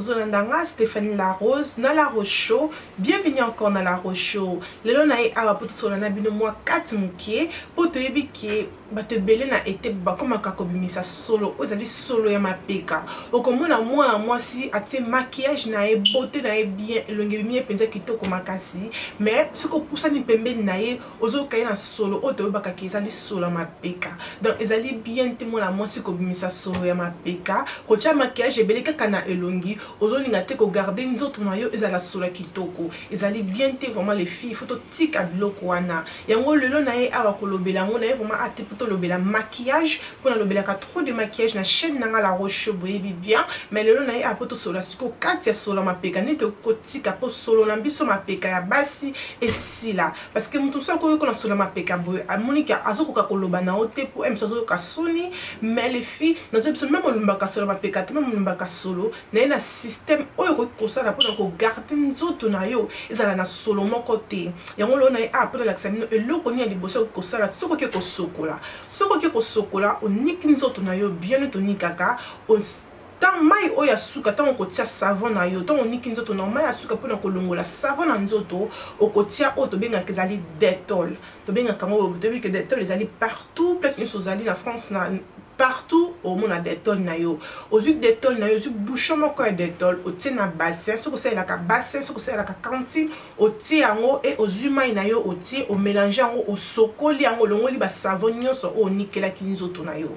Bozolanda nga Stéphanie La Rose na La Rose Show. Bienvenue encore na La Rose Show. Lelo na ye awa po tosolola na bino mwa kati moke, po toyebi ke bato ebele na ete bakomaka kobimisa solo oyo ezali solo ya mapeka. Okomona mwana mwasi atie maquillage na ye, beauté na ye bien, elongi ebimi ye mpenza kitoko makasi, mais soki opusani pembeni na ye, ozoyoka ye na solo oyo toyebaka ke ezali solo ya mapeka. Donc ezali bien te mwana mwasi kobimisa solo ya mapeka, kotia maquillage ebele kaka na elongi, ozolinga te kogarder nzoto na yo ezala solo ya kitoko. Ezali bien te vraiment, les filles, faut totika biloko wana. Yango lelo na ye awa kolobela yango na ye vraiment ate po tolobela maquillage, mpo nalobelaka trop de maquillage na chaîne na nga La Rose Show, boyebi bien. Mais lelo na ye awa po tosolola sikoyo kati ya solo ya mapeka, nini tokotika mpo solo na biso mapeka ya basi esila, parce que moto mosusu akoyoka na solo ya mapeka boye, amoni ke azokoka koloba na yo te mpo mosu azoyoka soni. Mais les filles, nazoyebi biso, même olumbaka solo ya mapeka te, même olumbaka solo na ye, na système oyo okoki kosala mpona kogarder nzoto na yo ezala na solo moko te. Yango lelo na ye awa mpona alakisa bino eloko nini ya liboso okoki kosala soki oke kosokola. Soki oke kosokola, oniki nzoto na yo bien neti onikaka ntango mai oyo ya suka, ntango okotia savon na yo, ntango oniki nzoto na mai ya suka mpona kolongola savon na nzoto, okotia oyo tobengaka ezali Dettol. Tobengaka yango, toyebi ke Dettol ezali partout, place nyonso ozali na France, na partout omona Dettol na yo. Ozwi Dettol na yo, ozwi bouchon moko ya Dettol, otie na bassin soki osalelaka bassin, soki osalelaka cantine, otie yango e ozwi mai na yo, otie, omélanger yango, osokoli yango, olongoli basavon nyonso oyo onikelaki nzoto na yo.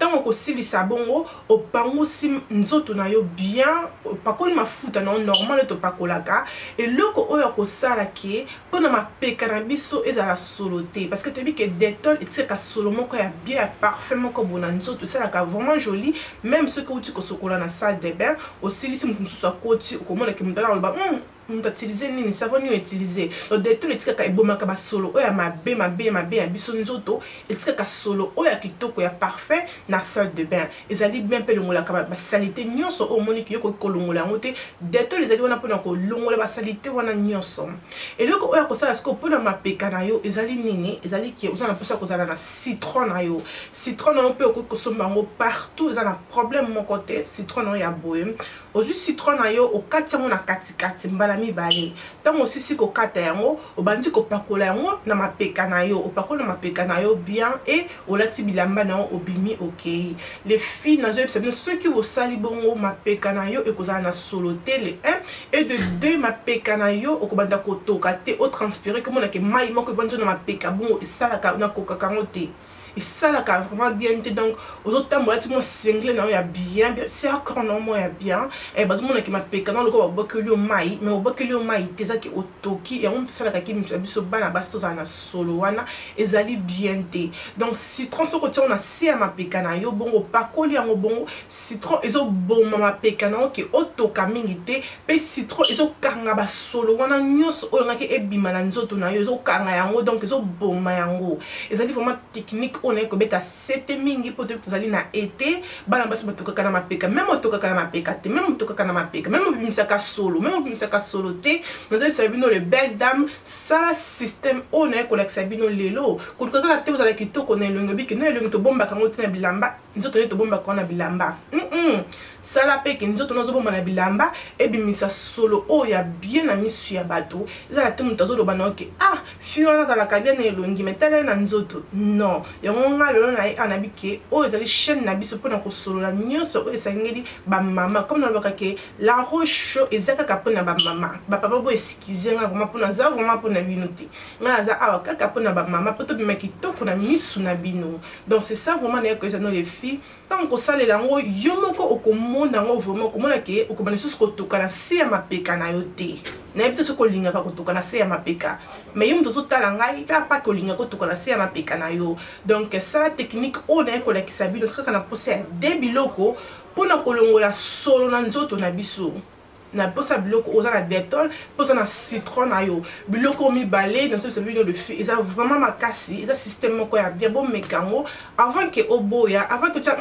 Ntango okosilisa bongo, opangusi nzoto na yo bien, opakoli mafuta na yo normal oyo topakolaka. Eloko oyo akosala ke mpona mapeka na biso ezala solo te, parce que toyebi ke Dettol etikaka solo moko ya bien, ya parfum moko boye na nzoto, esalaka vraiment joli. Même soki outi kosokola na salle de bain, osilisi, moto mosusu akoti, okomona ke moto wana aloba: Moto autiliser nini? Savon nini outiliser?" Donc Dettol etikaka, ebomaka basolo oyo ya mabe mabe mabe ya biso nzoto, etikaka solo oyo ya kitoko, ya parfum na salle de bain. Ezali bien mpe elongolaka basaleté nyonso oyo omoniki yo koki kolongola yango te. Dettol ezali wana mpona kolongola basaleté wana nyonso. Eloko oyo akosala sikoyo mpona mapeka na yo ezali nini? Ezali ke oza na mposa kozala na citron na yo. Citron na yo mpe okoki kosomba yango partout, eza na problème moko te. Citron na yo ya boye, ozwi citron na yo, okati yango na katikati mbala mibale. Ntango osisi kokata yango, obandi kopakola yango na mapeka na yo. Opakola na mapeka na yo bien e olati bilamba na yo, obimi, okei. Les filles, nazoyebisa bino, soki osali bongo, mapeka na yo ekozala na solo te, le 1 et de 2, mapeka na yo okobanda kotoka te, otranspirer, komonake mai moko evandi na mapeka bongo, esalaka nakokaka yango te, esalaka vraiment bien te. Donc ozotambola ti mwa singlet na yo ya bien bien, cercle na yo mwa ya bien, bazomonaki mapeka na lokola babwakeli yo mai, mais babwakeli yo mai te, ezaki otoki. Yango moto esalaka kimisa biso bana basi tozala na solo wana, ezali bien te. Donc citron, soki otia yango na se ya mapeka na yo bongo, opakoli yango bongo, citron ezoboma mapeka na yo ke otoka mingi te, mpe citron ezokanga basolo wana nyonso oyo ngaki ebima na nzoto na yo, ezokanga yango, donc ezoboma yango. Ezali vraiment technique oyo naye kobeta sete mingi mpo tozali na été. Bana basi batokaka na mapeka, même otokaka na mapeka te, même otokaka na mapeka, même obimisaka solo, même obimisaka solo te, nazoyebisa bino, les belles dames, sala système oyo naye kolakisa bino lelo. Koluka kaka te ozala kitoko na elongi, obiki na elongi, tobombaka yango te na bilamba. Nzoto nde tobombaka yango na bilamba? Sala mpe ke nzoto nazobomba na bilamba ebimisa solo oyo ya bien na misu ya bato. Ezala te moto azoloba na yo ke: "Ah, fille wana azalaka bien na elongi, mais tala ye na nzoto." Non. Yango nga lelo na ye awa, nabi ke oyo ezali chaîne na biso mpona kosolola nyonso oyo esangeli bamama. Comme nalobaka ke La Rose Show eza kaka mpona bamama, bapapa bo excuser nga vraiment, mpona aza vraiment mpona bino te. Nga naza awa kaka mpona bamama, mpo tobima kitoko na misu na bino. Donc c'est ça vraiment naye koyesa no, les filles. Ntango kosalela yango, yo moko okomona yango vraiment, okomona ke okobanda lisusu kotoka na se ya mapeka na yo te. Nayebi te soki olingaka kotoka na se ya mapeka, mais yo moto ozotala ngai mpe apaki olingaka kotoka na se ya mapeka na yo. Donc sala technique oyo naye kolakisa bino kaka na mposa ya de biloko mpona kolongola solo na nzoto na biso. Na mposa biloko, oza na Dettol mpe oza na citron na yo. Biloko mibale nazoyebisa bino, les filles, eza vraiment makasi, eza système moko ya bien. Bomeka yango avant ke oboya, avant ke otia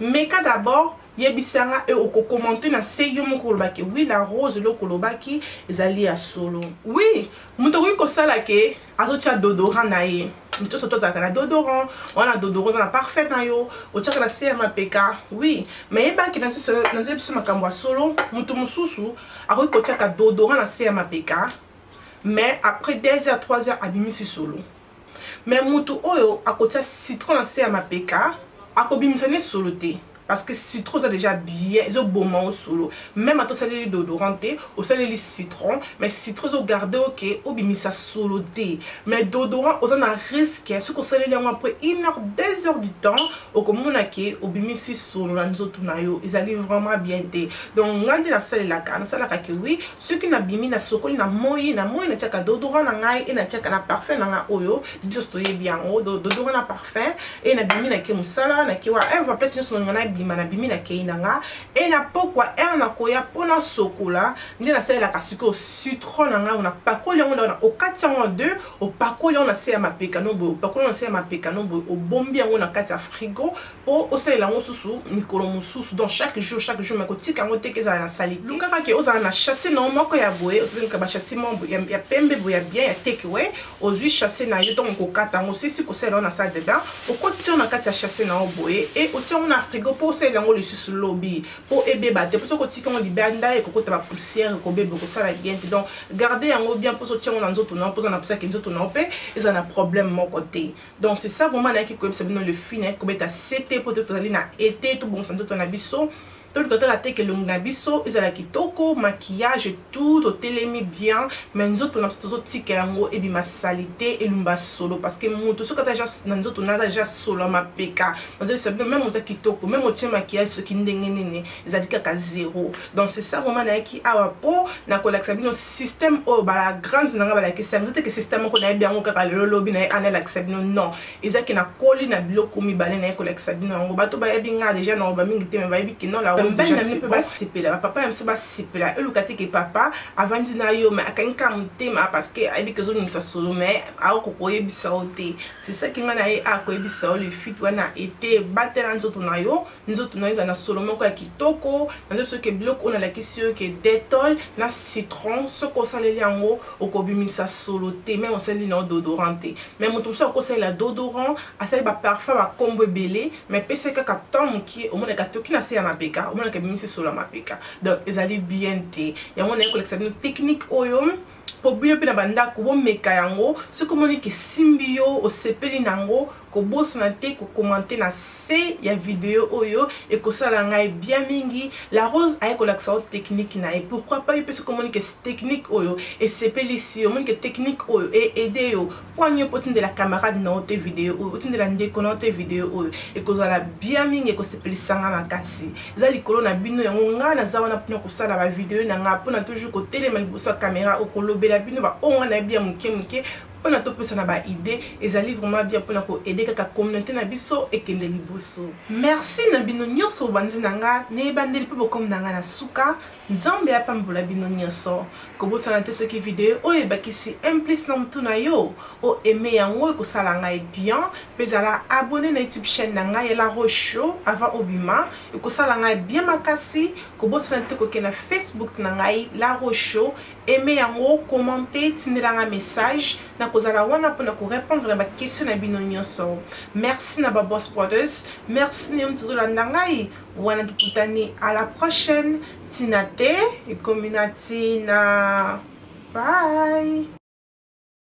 meka d'abord. Yebisa nga et oko commenter na se yo moko oloba ke oui la rose eloko olobaki ezali ya solo. Oui moto akoki kosala ke azotia dodorant na ye moto nyonso to azalaka na dodorant wana dodorant oza na parfum na yo otiaka na se ya mapeka oui mais yebaki nazoyebisa biso makambo ya solo moto mosusu akoki kotiaka dodorant na se ya mapeka mais après 2 heures 3 heures abimisi solo. Mais mutu oyo akotia citron na se ya mapeka akobimisa ne solo te parce que citron eza dejà bien ezo boma yo solo meme ata osaleli deodorant te osaleli citron mais citron ezo garde yo ke obimisa solo te mais deodorant oza na risque soki osaleli yango après une heure deux heures du temps okomona ke obimisi solo na nzoto na yo ezali vraiment bien te donc ngai nde nasalelaka nasalaka ke oui soki nabimi nasokoli na moi na moi natiaka deodorant na ngai e natiaka na parfum na ngai oyo biso toyebi yango deodorant na parfum e nabimi nake mosala nake wa eh, place nyonso nalinga nabima nabimi nakei na nga e na pokwa heure nakoya mpo nasokola nde nasalelaka sikoyo citron na ngai napakoli yango na okati yango en deux Opakoli yango na se ya mapeka no boye, opakoli yango na se ya mapeka no boye, obombi yango na kati ya frigo po osalela yango susu mikolo mosusu. Donc chaque jour, chaque jour, mais kotika yango te ke ezala na salite. Luka kaka ke ozala na chasse na yo moko ya boye, ozolinga ba chasse moko ya, ya pembe boye ya bien ya take away, ozui chasse na yo tango okokata yango, osilisi kosalela yango na salle de bain, okotisi yango na kati ya chasse na yo boye et otie yango na frigo po osalela yango lisusu lobi. Po ebeba te po soki otiki yango libanda ekokota ba poussière ekobeba ekosala bien te donc garder yango bien po otia yango na nzoto na yo po oza na posa ke nzoto na yo pe eza na problème moko te donc c'est ça vraiment nayaki koyebisa bino le fille nayaki kobeta sete po te tozali na ete tobongisa nzoto na biso toluka kaka te ke elongi na biso ezala kitoko maquillage tout totelemi bien mais nzoto na biso tozotika yango ebima salite elumba solo parce que moto soki ata na nzoto na aza deja solo ya mapeka nazoyebisa bino meme oza kitoko meme otie maquillage soki ndenge nini ezali kaka zero donc c'est ça vraiment nayaki awa po na kolakisa bino système oyo bala grande na nga balakisi yango eza te ke système moko nayebi yango kaka lelo lobi naye ana elakisa bino non eza ke nakoli na biloko mibale naye kolakisa bino yango bato bayebi nga deja na ba mingi te mais bayebi ke non la rose deja na mpe basepela ba papa na biso basepela eluka te ke papa avandi na yo mais akangi kaka motema parce que ayebi ke ozobimisa solo mais akoki koyebisa yo te. C'est ça que nga na ye a koyebisa yo le fit wana ete batela nzoto na yo, nzoto na yo ezala na solo moko ya kitoko, nazo yebisa yo ke biloko oyo nalakisi yo ke Dettol na citron soki osaleli yango okobimisa solo te meme osaleli na yo deodorant te mais moto mosusu akosalela deodorant asali ba parfum ba kombo ebele mais pesa ye kaka temps mokie omonaka atoki na se ya mapeka omonaka ebimisi solo ya mapeka donc ezali bien te yango naye kolakisa bino technique oyo Po bino pe na ba ndaku bo meka yango soki omoni ke esimbi yo osepeli na yango kobosana te ko commenter na se ya video oyo ekosala ngai bien mingi la rose aye kolakisa yo technique na ye pourquoi pas yo pe soki omoni ke technique oyo esepelisi yo omoni ke technique oyo e aider yo po nini yo pe otindela camarade na yo te video oyo otindela ndeko na yo te video oyo ekozala bien mingi ekosepelisa ngai makasi Eza likolo na bino yango nga naza wana pona kosala ba video na nga pona toujours kotelema liboso ya camera okolobela bino ba oyo nga nayebi ya muke muke pona topesana ba idee ezali vraiment bien pona ko aider kaka communaute na biso ekende liboso. Merci na bino nioso bobandi na nga na ebandeli pe bokomi na nga na suka Nzambe apambola bino nioso. Kobosana te soki video oyo ebakisi un plus na mutu na yo o aimer yango ekosala ngai bien pe zala abonne na youtube chaine na ngai ya la rose show avant obima ekosala ngai bien makasi kobosana te kokende na facebook na ngai la rose show aimer yango commente tindela ngai message nakozala wana pona ko repondre na ba question na bino nioso merci na ba boss brothers merci na yo mutu ozolanda ngai wana tokutani à la prochaine tina te ekomi na tina bye.